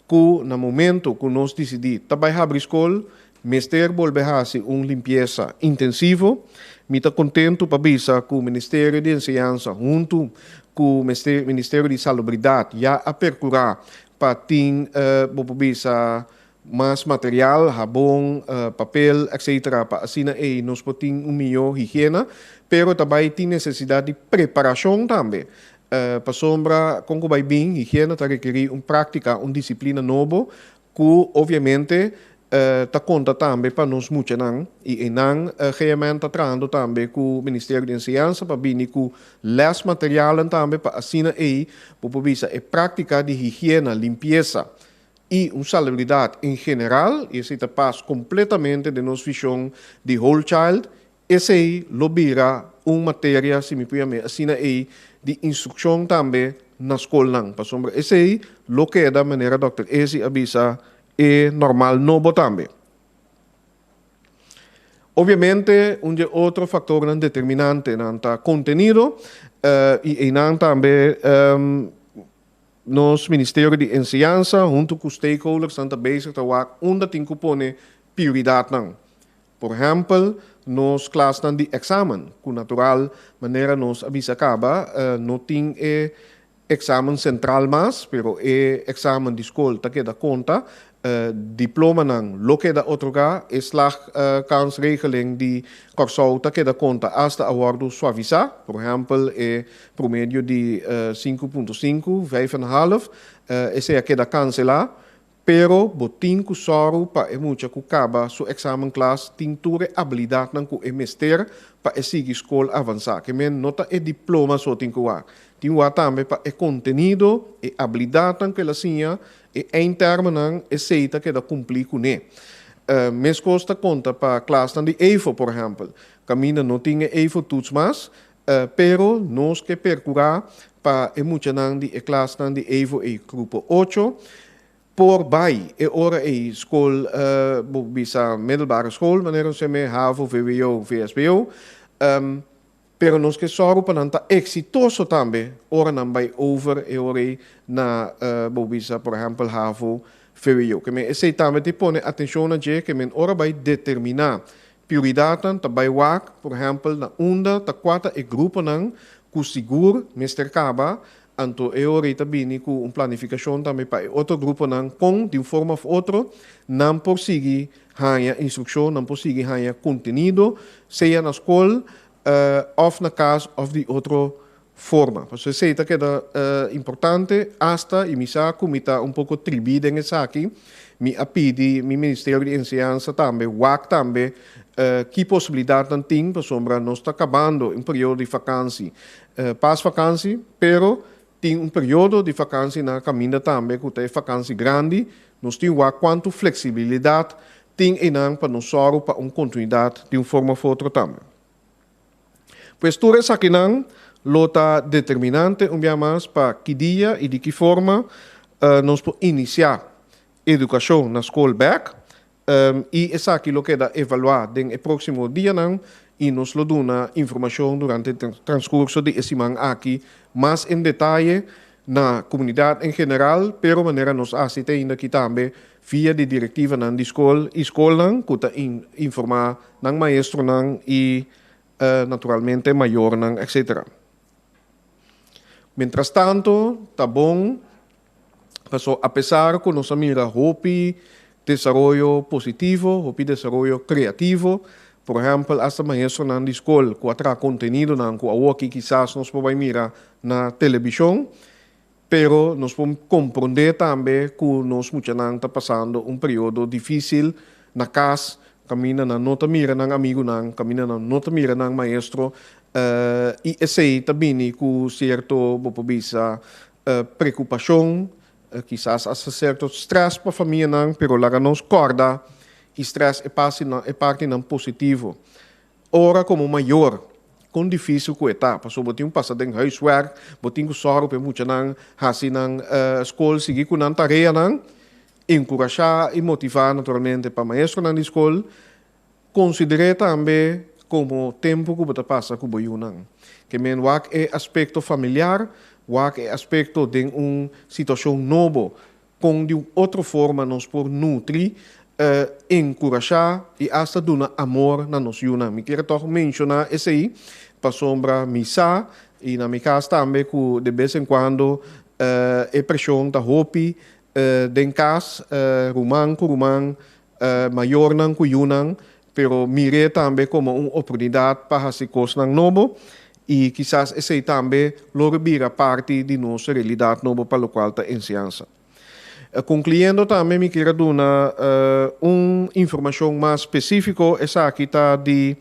ku na momento ku nos disidí ta bai habri skol, mester bolbe hasi un limpiesa intensivo. Mi ta kontentu pa bisa ku Ministerio di Enseñansa huntu ku Ministerio di Salubridat ya a perkurá pa tin, bo por bisa, mas material, habon, papel, etcetera, pa asina ei nos por tin un mihó higiena. Pero ta bai tin nesesidat di preparashon tambe. Pasobra kon ku bai bin, higiena ta rekerí un práktika, un disiplina nobo ku obviamente ta konta tambe pa nos muchanan. I einan GMN ta trahando tambe ku Ministerio di Enseñansa pa bini ku lès materialnan tambe pa asina ei bo por bisa e práktika di higiena, limpiesa i un salubridat en general, i esei ta pas kompletamente den nos vishon di Whole Child, Esei lo bira un materia, si mi por yam'é asina ei, di instrukshon tambe na skolnan, pasobra esei lo keda, manera dòkter Ezi a bisa, e normal nobo tambe. Obviamente, un dje otro faktornan determinantenan ta kontenido, i einan tambe nos Ministerio di Enseñansa huntu ku stakeholdersnan ta bezig ta wak unda tin ku pone prioridatnan. Por ehèmpel, nos klasnan di èksamen, ku natural manera nos a bisa kaba, no tin e èksamen sentral mas, pero e èksamen di skol ta keda konta, diplomanan lo keda otorgá, e slagkansregeling di Kòrsou ta keda konta asta a wòrdu suavisá, por ehèmpel e promedio di 5.5, vijf en half, esei a keda kanselá. Pero bo tin ku sòru pa e mucha ku kaba su eksamen klas tin tur e abilidatnan ku e mester pa e sigui skol avansá. Ke men no ta e diploma so tin ku wak. Tin wak tambe pa e kontenido, e abilidatnan ku el a siña, e eindtermennan, esei ta keda kumplí kuné. Meskos ta konta pa klasnan di EIFO, por ehèmpel. Kaminda no tin e EIFO-toets mas, Pero nos ke perkurá pa e muchanan di e klasnan di EVO ei grupo ocho por bai e ora ei skol, bo bisa middelbare school manera nos yam'é, havo, vwo, vsbo, pero nos ke sòru pa nan ta eksitoso tambe ora nan bai over e ora ei na bo bisa por ehèmpel havo, vwo. Ke men esei tambe ta pone atenshon na dje, ke men ora bai determiná Prioridatnan ta bai wak, por ehèmpel, na unda ta kua ta e gruponan ku sigur mester kaba, anto e ora ei ta bini ku un planifikashon tambe pa e otro gruponan kon, di un forma òf otro, nan por sigui haña instrukshon, nan por sigui haña kontenido, sea na skol òf na kas òf di otro forma. Pasobra esei ta keda importante asta, i mi sa ku mi ta un poko tribí den esaki, mi a pidi mi Ministerio di Enseñansa tambe wak tambe ki posibilidatnan tin pasobra nos ta kabando un periodo di fakansi, pas fakansi, pero tin un periodo di fakansi na kaminda tambe ku ta e fakansi grandi, nos tin wak kuantu fleksibilidat tin einan pa nos sòru pa un kontinuidat di un forma òf otro tambe. Pues tur esakinan lo ta determinante un bia mas pa ki dia i di ki forma nos por inisiá edukashon na skol bèk i esaki lo keda evaluá den e próksimo dianan i nos lo duna informashon durante transkurso di e siman aki mas en detaye na komunidat en general pero manera nos hasi te ainda aki tambe via di direktivanan di skol i skolnan ku ta informá nan maestronan i naturalmente mayornan etcetera. Mientrastanto ta bon paso apesar ku nos a mira hopi desaroyo positivo, hopi desaroyo kreativo. Por ehèmpel, hasta maestronan di skol ku a traha kontenidonan ku awoki kisas nos por bai mira na televishon, pero nos por komprondé tambe ku nos muchanan ta pasando un periodo difísil na kas, kaminda nan no ta mira nan amigunan, kaminda nan no ta mira nan maestro, i esei ta bini ku sierto, bo por bisa, preokupashon, kisas hasta sierto strès pa famianan, pero laga nos kòrda i strès e pasinan e partinan positivo. Ora komo mayor, kon difísil ku e ta, pasobra bo tin ku pasa den huiswerk, bo tin ku sòru pa e muchanan hasi nan skol, sigui ku nan tareanan, enkurashá i motivá naturalmente pa maestronan di skol, Konsider'é tambe komo tempu ku bo ta pasa ku bo yunan. Ke men wak e aspekto familiar, wak e aspekto den un situashon nobo, kon di un otro forma nos por nutri, enkurashá i asta duna amor na nos yunan. Mi kier tòg menshoná esei pasobra mi sa i na mi kas tambe ku de bes en kuando e preshon ta hopi den kas, ruman ku ruman, mayornan ku yunan, pero mir'é tambe komo un oportunidat pa hasi kosnan nobo i kisas esei tambe lo bira parti di nos realidat nobo pa lokual ta enseñansa. Konkluyendo tambe mi kier a duna un informashon mas spesífiko, esaki ta di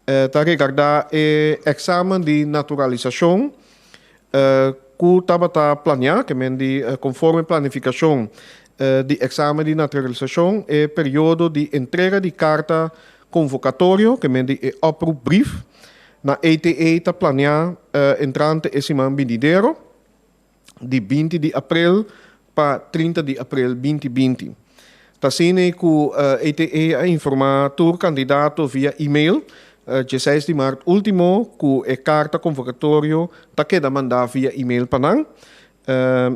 ta regardá e eksamen di naturalisashon ku tabata planiá, ke men di konforme planifikashon di eksamen di naturalisashon, e periodo di entrega di karta konvokatorio, ke men di e oproepbrief, na ATA ta planiá entrante e siman binidero, di 20 di aprel pa 30 di aprel 2020. Ta asina ku ATA a informá tur kandidato via email 16 di mart último ku e karta konvokatorio ta keda mandá via email pa nan.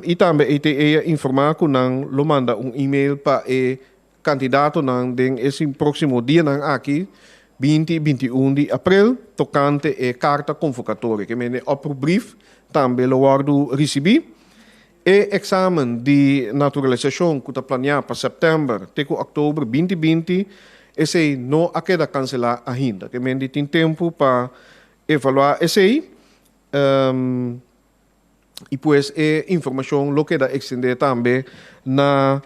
I tambe ATA a informá ku nan lo manda un email pa e kandidatonan den e próksimo dianan aki, 20 i 21 di aprel, tokante e karta konvokatorio. Ke mende oproepbrief tambe lo wòrdu risibí. E eksamen di naturalisashon ku ta planiá pa sèptèmber te ku òktober 2020, esei no a keda kanselá ainda. Ke mende tin tempu pa evaluá esei. I pues e informashon lo keda ekstendé tambe na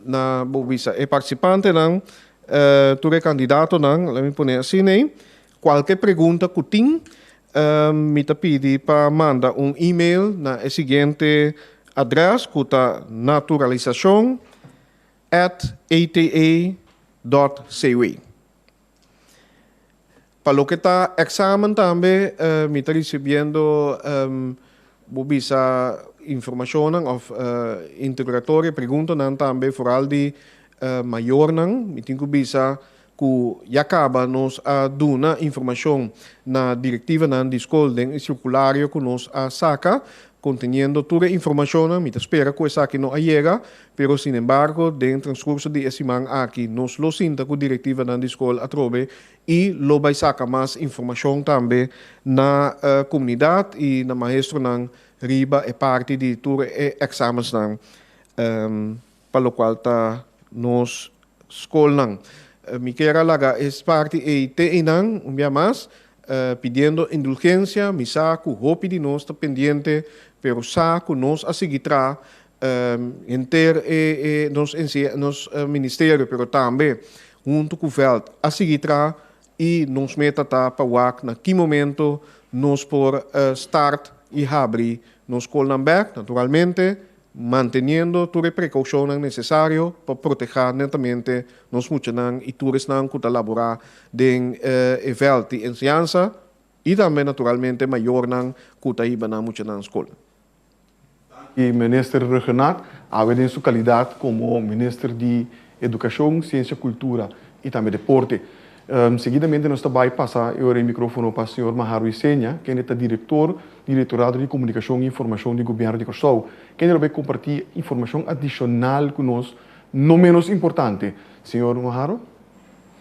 na bo bisa e partisipantenan, tur e kandidatonan, laat mi pone asina ei. Kualke pregunta ku tin, mi ta pidi pa manda un email na e siguiente adrès ku ta naturalisashon@ata.cw. Pa loke ta eksamen tambe mi ta risibiendo bo bisa informashonnan òf interogatorio, preguntanan tambe foral di mayornan. Mi tin ku bisa ku ya kaba nos a duna informashon na direktivanan di skol den e sirkulario ku nos a saka konteniendo tur e informashonnan. Mi ta spera ku esaki no a yega, Pero sinembargo, den transcurso di e siman aki nos lo sinta cu directivanan di scol atrobe y lo bay saca mas informacion tambe na comunidad y na maestronan riba e parti di tur e examensnan pa locual ta nos scolnan. Mi kier a laga e parti ey te eynan un bia mas, pidiendo indulgencia. Mi sa cu hopi di nos ta pendiente, pero sa cu nos a sigui tra Henter e nos nos ministerio pero tambe hunto cu veld a sigui traha y nos meta ta pa wak na ki momento nos por start y habri nos scolnan bek, naturalmente manteniendo tur e precaucionnan necesario pa proteha netamente nos muchanan y tur esnan cu ta labora den e veld di enseñansa y tambe naturalmente mayornan cu ta hiba nan muchanan scol. E Minister Rhuggenaath awe den su kalidat komo Minister di Edukashon, Siensia, Kultura i tambe Deporte. Seguidamente nos ta bai pasa e ora e mikrofono pa señor Maharo Isenia, kende ta Direktor di Direktorado di Komunikashon i Informashon di Gobièrnu di Kòrsou, kende lo bai kompartí informashon adishonal ku nos, no ménos importante. Señor Maharo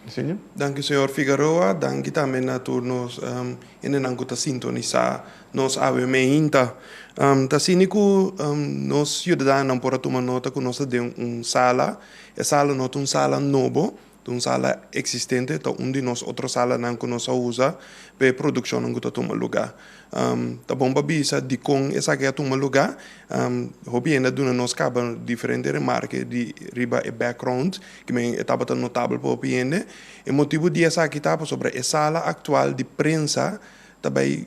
Isenia. Danki señor Figaroa, danki tambe na tur nos hendenan ku ta sintonisá nos awe meinta. Ta asina ku nos siudadanonan por a tuma nota ku nos ta den un sala, e sala no ta un sala nobo. Ta un sala eksistente, ta un di nos otro salanan ku nos a usa pa e produkshonnan ku ta tuma lugá. Ta bon pa bisa dikon esaki a tuma lugá. Hopi hende a duna nos kaba diferente remarke di riba e background, ke men e tabata notabel pa hopi hende. E motibu di esaki ta pasobra e sala aktual di prensa ta bai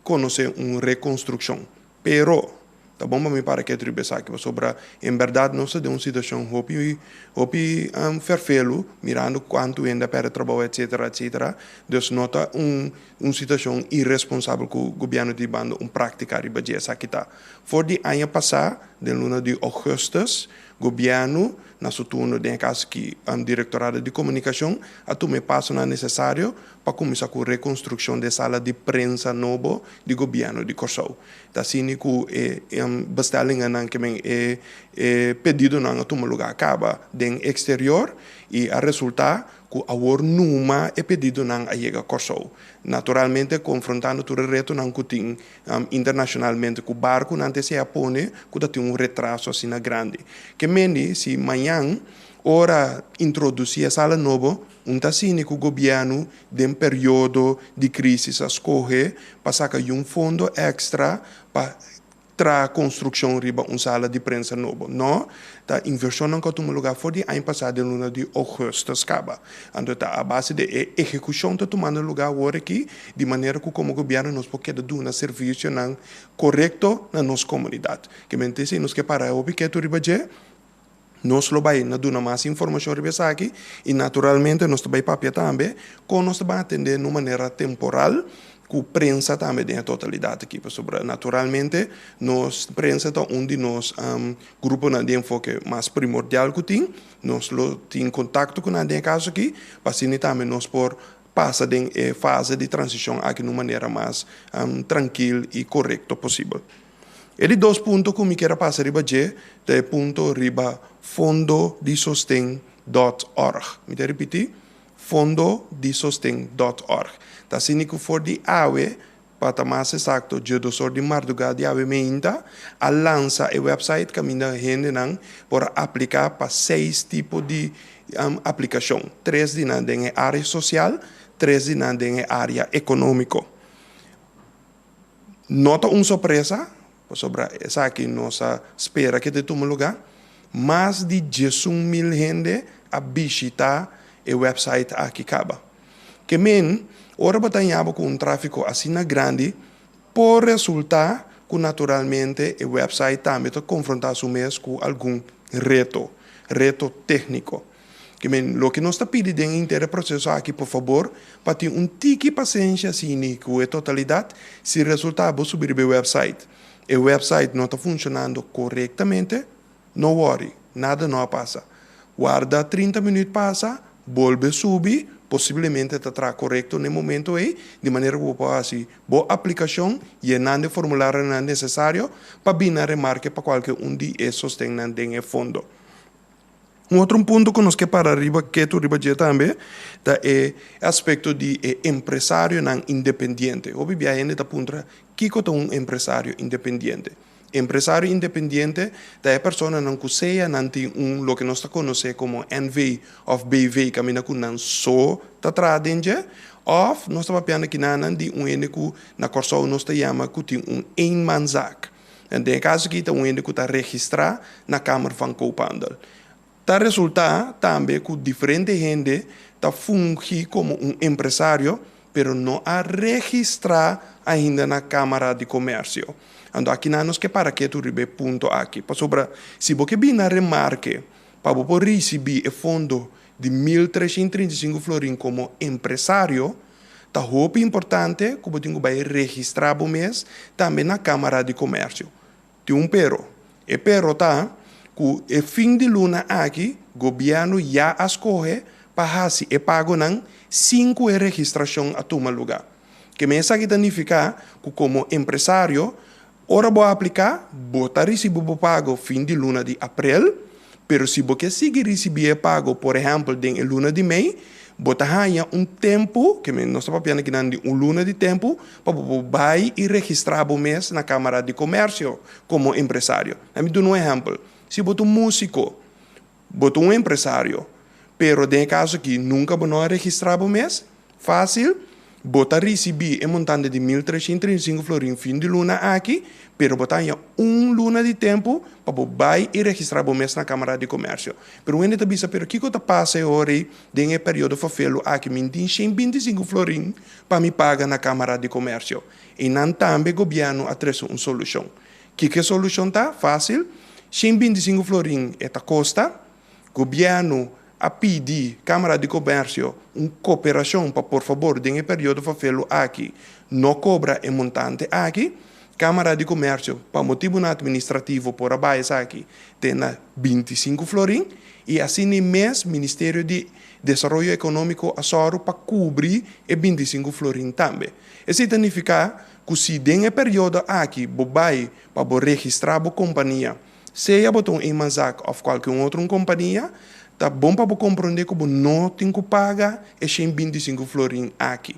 konosé un rekonstrukshon. Pero, ta bon pa mi para ketu riba esaki, pasobra en bèrdat nos ta den un situashon hopi, hopi fèrfelu, mirando kuantu hende a pèrdè trabou etsetera, etsetera. Dus no ta un un situashon iresponsabel ku gobièrnu ta hibando un práktika riba dje. Esaki ta for di aña pasá, den luna di ougùstùs, Gobièrnu, na su turno, den e kaso aki Direktorado di Komunikashon, a tuma e pasonan nesesario pa kuminsá ku rekonstrukshon di e sala di prensa nobo di gobièrnu di Kòrsou. Ta asina ku e bestellingennan, ke men e pedidonan a tuma lugá kaba den eksterior i a resultá ku awor numa e pedidonan a yega Kòrsou. Naturalmente konfrontando tur e retonan ku tin internashonalmente ku barkunan te sea pone ku ta tin un retraso asina grandi. Ke mende si mañan ora introdusí e sala nobo un ta asina ku gobièrnu den periodo di krísis a skohe pa saka yun fondo èkstra pa traha konstrukshon riba un sala di prensa nobo. No, ta invershonnan ku a tuma lugá for di aña pasá den luna di ougùstùs kaba. Anto ta a base di e ehekushon ta tumando lugá awor aki, di manera ku komo gobièrnu nos por keda duna servisionan korekto na nos komunidat. Ke mente esei nos ke para hopi ketu riba dje. Nos lo bai na duna mas informashon riba esaki i naturalmente nos ta bai papia tambe kon nos ta bai atendé na un manera temporal ku prensa tambe den e totalidat aki pasobra naturalmente nos prensa ta un di nos gruponan di enfoke mas primordial ku tin. Nos lo tin kontakto ku nan den e kaso aki pa asina tambe nos por pasa den e fase di transishon aki na un manera mas trankil i korekto posibel. E di dos punto ku mi kier a pasa riba dje ta e punto riba Fondo di Sosten dòt òrg. Mi ta ripití, Fondo di Sosten dòt òrg. Ta asina ku for di awe, pa ta mas esakto dje dos or di mardugá di awe meinta, a lansa e wèpsait kaminda hendenan por a apliká pa seis tipo di aplikashon. Tres di nan den e área sosial, tres di nan den e área ekonómiko. No ta un sorpresa, pasobra esaki nos a spera ke ta tuma lugá. Mas di 11.000 hende a bishitá e wèpsait aki kaba. Ke men, ora bo ta haña bo ku un tráfiko asina grandi, por resultá ku naturalmente e wèpsait tambe ta konfrontá su mes ku algun reto, reto tékniko. Ke men, loke nos ta pidi den henter e proseso aki, por fabor, pa tin un tiki pasenshi asini ku e totalidat, si resultá bo subi riba e wèpsait, e wèpsait no ta funshonando korektamente, no wòri, nada no a pasa. Warda 30 minüt pasa, bolbe subi, posiblemente ta traha korekto na e momento ei, di manera ku bo por hasi bo aplikashon yenando e formularionan nesesario pa bini na remarke pa kualke un di e sostennan den e fondo. Un otro punto ku nos ke para riba ketu riba dje tambe ta e aspekto di e empresarionan independiente. Hopi bia hende ta puntra kiko ta un empresario independiente. Empresario independiente ta e personanan ku sea nan tin un loke nos ta konosé komo NV òf BV kaminda ku nan so ta traha den dje òf nos ta papiando kinanan di un hende ku na Kòrsou nos ta yama ku tin un eenmanszaak. Den e kaso aki ta un hende ku ta registrá na Kamer van Koophandel. Ta resultá tambe ku diferente hende ta fungi komo un empresario pero no a registrá ainda na Kámara di Komersio. Anto akinan nos ke para ketu riba e punto aki pasobra si bo ke bini na remarke pa bo por risibí e fondo di 1335 florin komo empresario, Ta hopi importante ku bo tin ku bai registrá bo mes tambe na Kámara di Komèrsio. Tin un pero. E pero ta ku e fin di luna aki gobièrnu ya a skohe pa hasi e pagonan sin ku e registrashon a tuma lugá. Ke men esaki ta nifiká ku komo empresario ora bo apliká bo ta risibí bo pago fin di luna di aprel, Pero si bo ke sigui risibí e pago, por ehèmpel den e luna di mei, bo ta haña un tempu, ke men nos ta papiando akinan di un luna di tempu, pa bo por bai i registrá bo mes na Kámara di Komèrsio komo empresario. Laat mi duna un ehèmpel, si bo ta un músiko, bo ta un empresario, pero. Pero den e kaso aki nunka bo no a registrá bo mes. Fásil, bo ta risibí e montante di 1335 florin fin di luna aki, pero bo ta haña un luna di tempu pa bo bai i registrá bo mes na Kámara di Komèrsio. Pero un hende ta bisa, pero kiko ta pasa e ora ei den e periodo fafelu aki? Mi tin 125 florin pa mi paga na Kámara di Komèrsio. Einan tambe gobièrnu a trese un solushon. Kiko e solushon ta? Fásil, 125 florin e ta kosta. Gobièrnu a pidi Kámara di Komèrsio un koperashon pa por fabor den e periodo fafelu aki no kobra e montante aki. Kámara di Komèrsio pa motibunan atministrativo por a baha esaki te na 25 florin i asina mes Ministerio di Desaroyo Ekonómiko a sòru pa kubri e 25 florin tambe. Esei ta nifiká ku si den e periodo aki bo bai pa bo registrá bo kompania, sea bo ta un eenmanszaak òf kualke un otro un kompania, ta bon pa bo komprondé ku bo no tin ku paga e 125 florin aki.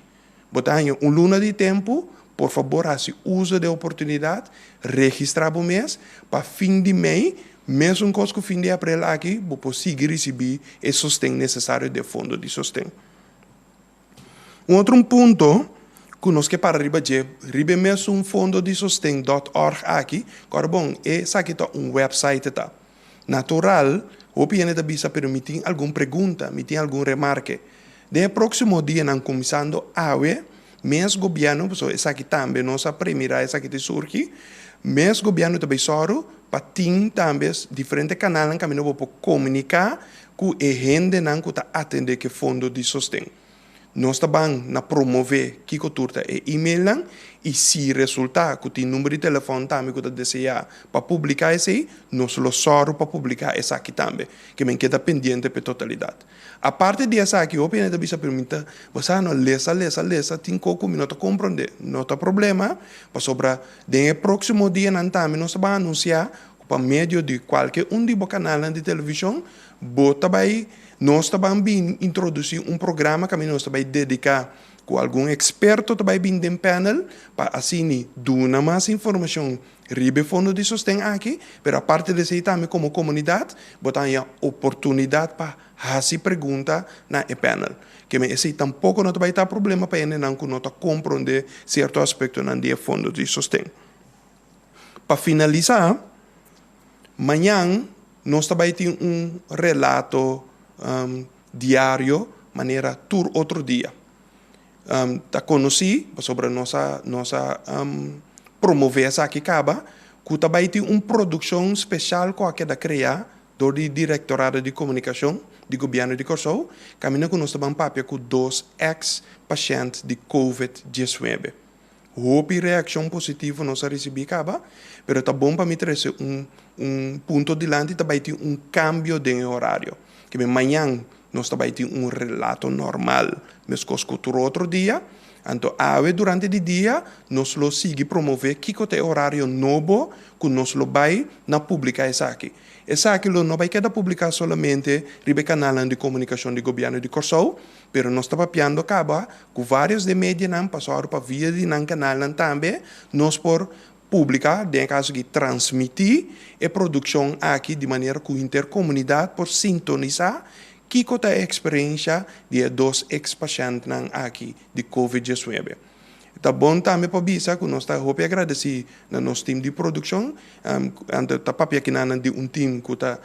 Bo ta haña un luna di tempu, por fabor hasi uso di e oportunidat, registrá bo mes pa fin di mei, mesun kos ku fin di aprel aki, bo por sigui risibí e sosten nesesario di e fondo di sosten. Un otro un punto ku nos ke para riba dje, riba e mesun fondo di sosten dòt òrg aki, ku ora bon, esaki ta un wèpsait ta. Natural, hopi hende ta bisa pero mi tin algun pregunta, mi tin algun remarke. Den e próksimo dianan kuminsando awe, mes gobièrnu, pasobra esaki tambe nos a premirá esaki ta surgi, mes gobièrnu ta bai sòru pa tin tambe diferente kanalnan kaminda bo por komuniká ku e hendenan ku ta atendé ku e fondo di sosten. Nos ta ban na promové kiko tur ta e emailnan i si resultá ku tin number di telefòn tambe ku ta deseá pa publiká esei, nos lo sòru pa publiká esaki tambe. Ke men keda pendiente pa e totalidat. Aparte di esaki hopi hende ta bisa pero mi ta bo sa no lesa lesa lesa tin kos ku mi no ta komprondé. No ta problema pasobra den e próksimo dianan tambe nos ta ban anunsiá ku pa medio di kualke un di bo kanalnan di televishon bo ta bai Nos ta ban bin introdusí un programa kaminda nos ta bai dediká ku algun eksperto ta bai bin den panel pa asini duna mas informashon riba e fondo di sosten aki, pero aparte di esei tambe komo komunidat bo ta haña oportunidat pa hasi pregunta na e panel. Keme esei tampoko no ta bai ta problema pa hendenan ku no ta komprondé sierto aspektonan di e fondo di sosten. Pa finalisá, mañan nos ta bai tin un relato diario manera tur otro dia. Ta konosí, pasobra nos a nos a promové esaki kaba, ku ta bai tin un produkshon speshal ku a keda kreá dor di Direktorado di Komunikashon di Gobièrnu di Kòrsou, kaminda ku nos ta ban papia ku dos eks pashènt di covid 19. Hopi reakshon positivo nos a risibí kaba, pero ta bon pa mi trese un un punto dilanti, ta bai tin un kambio den e orario. Ke men mañan nos ta bai tin un relato normal meskos ku tur otro dia, anto awe durante di dia nos lo sigui promové kiko ta e orario nobo ku nos lo bai na publiká esaki. Esaki lo no bai keda publiká solamente riba e kanalnan di komunikashon di gobièrnu di Kòrsou, Pero nos ta papiando kaba ku vários den medianan pasado pa via di nan kanalnan tambe nos por publiká, den e kaso aki transmití e produkshon aki di manera ku henter komunidat por sintonisá kiko ta e eksperensha di e dos eks pashèntnan aki di covid 19. Ta bon tambe pa bisa ku nos ta hopi agradesí na nos tim di produkshon. Anto ta papia kinanan di un tim ku ta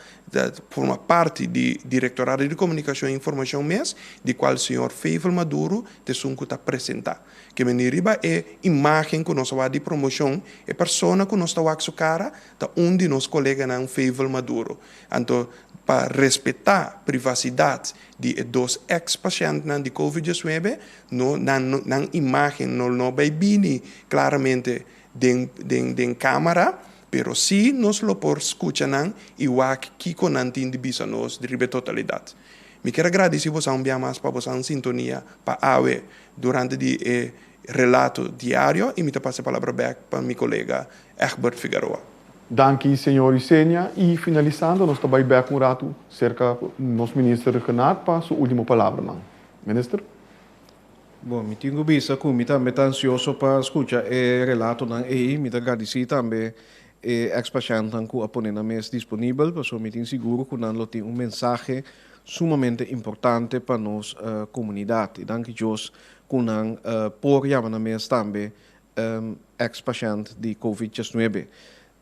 forma parti di Direktorado di Komunikashon i Informashon mes, di kual señor Fevel Maduro ta esun ku ta presentá. Ke meni riba e imágen ku nos a wak di promoshon, e persona ku nos ta wak su kara ta un di nos koleganan Fevel Maduro. Anto pa respetá privasidat di e dos eks pashèntnan di covid 19, No, nan, nan imagen no, no bay bini claramente den, den, den camara, pero si nos lo por scucha nan y wak kico nan tin di bisa nos riba e totalidad. Mi kier a gradici bosan un bia mas pa bosan sintonia pa awe durante di e relato diario y mi ta pasa e palabra bek pa mi colega Egbert Figaroa. Danki señor Isenia y finalisando nos ta bay bek un rato cerca nos minister Rhuggenaath pa su ultimo palabranan. Minister? Bon, mi tin ku bisa ku mi tambe ta ansioso pa skucha e relatonan ei. Mi ta gradisí tambe E ex-pashèntnan ku a pone nan mes disponibel, pasobra mi tin sigur ku nan lo tin un mensahe sumamente importante pa nos komunidat. I danki Dios ku nan por yama nan mes tambe ex-pashènt di Covid 19.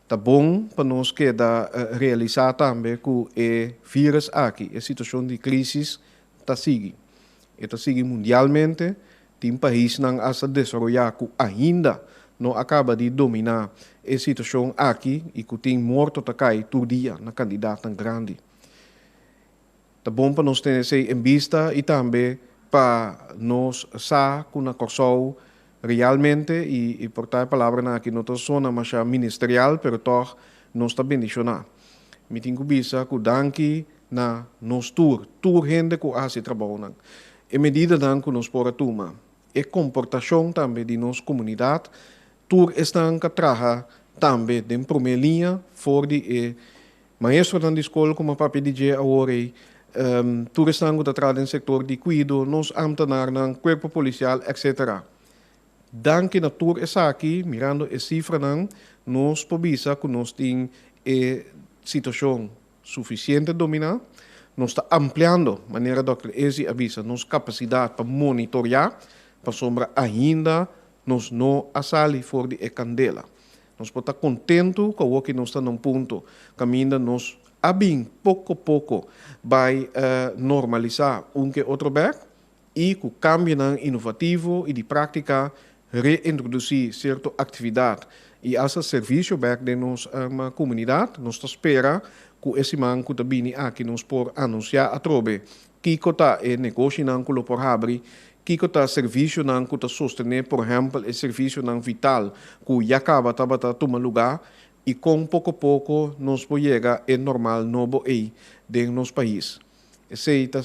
Ta bon pa nos keda realisá tambe ku e vírus aki, e situashon di krísis ta sigui. E ta sigui mundialmente, tin paisnan asta desaroyá ku ainda no a kaba di dominá e situashon aki i ku tin morto ta kai tur dia na kandidatnan grandi. Ta bon pa nos tene esei en bista i tambe pa nos sa ku na Kòrsou realmente, i por ta e palabranan aki no ta sona masha ministerial, pero tòg nos ta bendishoná. Mi tin ku bisa ku danki na nos tur, tur hende ku a hasi trabounan, e medidanan ku nos por a tuma, e komportashon tambe di nos komunidat, tur esnan ka traha tambe den promé liña for di e maestronan di skol ku mi a papia di dje awor ei, tur esnan ku ta traha den sektor di kuido, nos amtenarnan, kuerpo polisial, etcetera. Danki na tur esaki, mirando e sifranan, nos por bisa ku nos tin e situashon sufisiente dominá. Nos ta ampliando, manera dòkter Ezi a bisa, nos kapasidat pa monitoriá, pasobra ainda nos no a sali for di e kandela. Nos por ta kontentu ku awoki nos ta na un punto kaminda nos a bin poko poko bai normalisá un ke otro bèk i ku kambionan inovativo i di práktika reintrodusí sierto aktividat i asta servisio bèk den nos komunidat. Nos ta spera ku e siman ku ta bini aki nos por anunsiá atrobe kiko ta e negoshinan ku lo por habri, kiko ta servisionan ku ta sostené por ehèmpel e servisionan vital ku ya kaba tabata tuma lugá i kon poko poko nos por yega e normal nobo ei den nos pais. Esei ta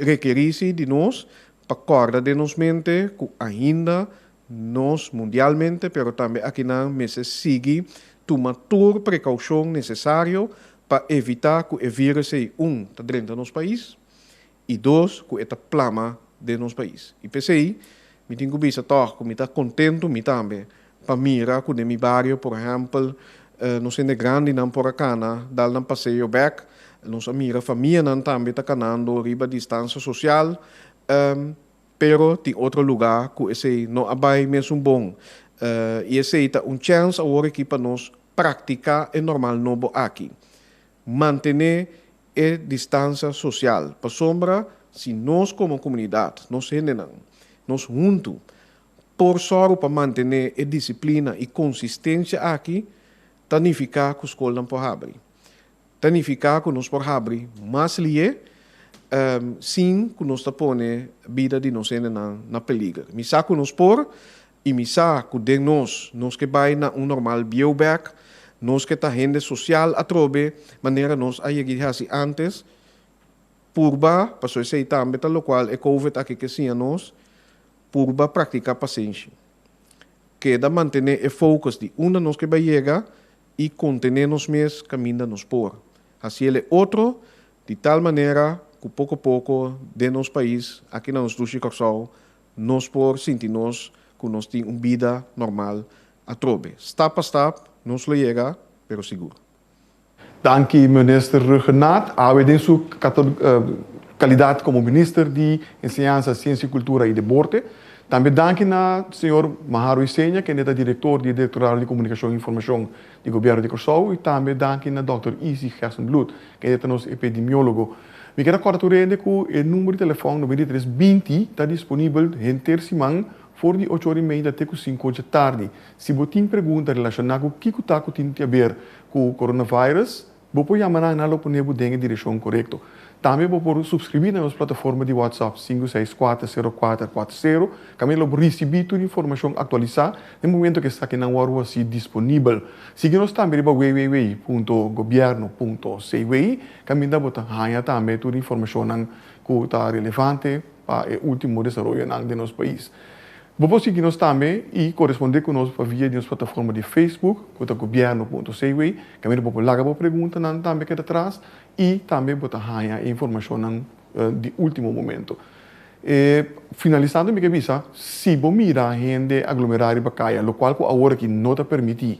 rekerí si di nos pa kòrda den nos mente ku ainda nos mundialmente pero tambe akinan mester sigui tuma tur prekoushon nesesario pa evitá ku e vírus ei un ta drenta nos pais i dos ku e ta plama den nos pais. I p'esei mi tin ku bisa tòg ku mi ta kontentu mi tambe pa mira ku den mi bario por ehèmpel nos hende grandinan por a kana dal nan paseo bèk, nos a mira famianan tambe ta kanando riba distansia sosial, pero tin otro lugá ku esei no a bai mesun bon. I esei ta un chèns awor aki pa nos praktiká e normal nobo aki. Mantené e distansia sosial, pasobra si nos komo komunidat, nos hendenan, nos huntu, Por sòru pa mantené e disiplina i konsistensia aki ta nifiká ku skolnan por habri. Ta nifiká ku nos por habri mas lié sin ku nos ta pone bida di nos hendenan na peliger. Mi sa ku nos por i mi sa ku den nos, nos ke bai na un normal bieu bèk, nos ke ta hende sosial atrobe manera nos a yega di hasi ántes. Purba, pasobra esei tambe ta lokual e covid aki ke siña nos, Purba praktiká pasenshi. Keda mantené e focus di unda nos ke bai yega i kontené nos mes kaminda nos por. Hasiel e otro di tal manera ku poko poko den nos pais, aki na nos dushi Kòrsou, nos por sinti nos ku nos tin un bida normal atrobe. Stap pa stap nos lo yega, pero sigur. Danki Minister Rhuggenaath. Awe den su calidad como Minister di Enseñansa, Ciencia, Cultura y Deporte. Tambe danki na señor Maharo Isenia, kende ta Director di e Directorado di Comunicacion y Informacion di Gobierno di Corsou y tambe danki na Dòkter Izzy Gerstenbluth, kende ta nos epidemiologo. Mi kier a corda tur hende cu e number di telefon 93 20 ta disponibel henter siman for di ocho ora y media te cu cinco dje tardi. Si bo tin pregunta relaciona cu kico ta cu tin di haber cu coronavirus, bo por yama nan, nan lo pone bo den e direccion corecto. Tambe bo por subscribi na nos plataforma di WhatsApp 5640440, caminda lo bo ricibi tur informacion actualisa den momento cu esakinan wòrdu haci disponibel. Sigui nos tambe riba www.gobierno.cw, caminda bo ta haña tambe tur informacionnan cu ta relevante pa e ultimo desaroyonan den nos pais. Bo por sigui nos tambe i korespondé ku nos pa via di nos plataforma di Facebook ku ta gobierno punto cw. Kaminda bo por laga bo preguntanan tambe keda tras i tambe bo ta haña e informashonnan di ultimo momento. E finalisando mi ke bisa, si bo mira hende aglomerá riba kaya, lokual ku awor aki no ta permití.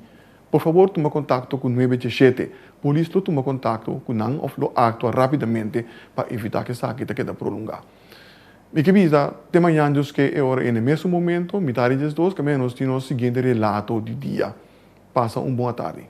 Por fabor tuma kontakto ku 977. Polis lo tuma kontakto ku nan òf lo aktua rápidamente pa evitá ku esaki ta keda prolongá. Mi ke bisa te mañan Dios ke e ora ei na e mesun momento, mitar di 12, kaminda nos tin nos siguiente relato di dia. Pasa un bon atardi.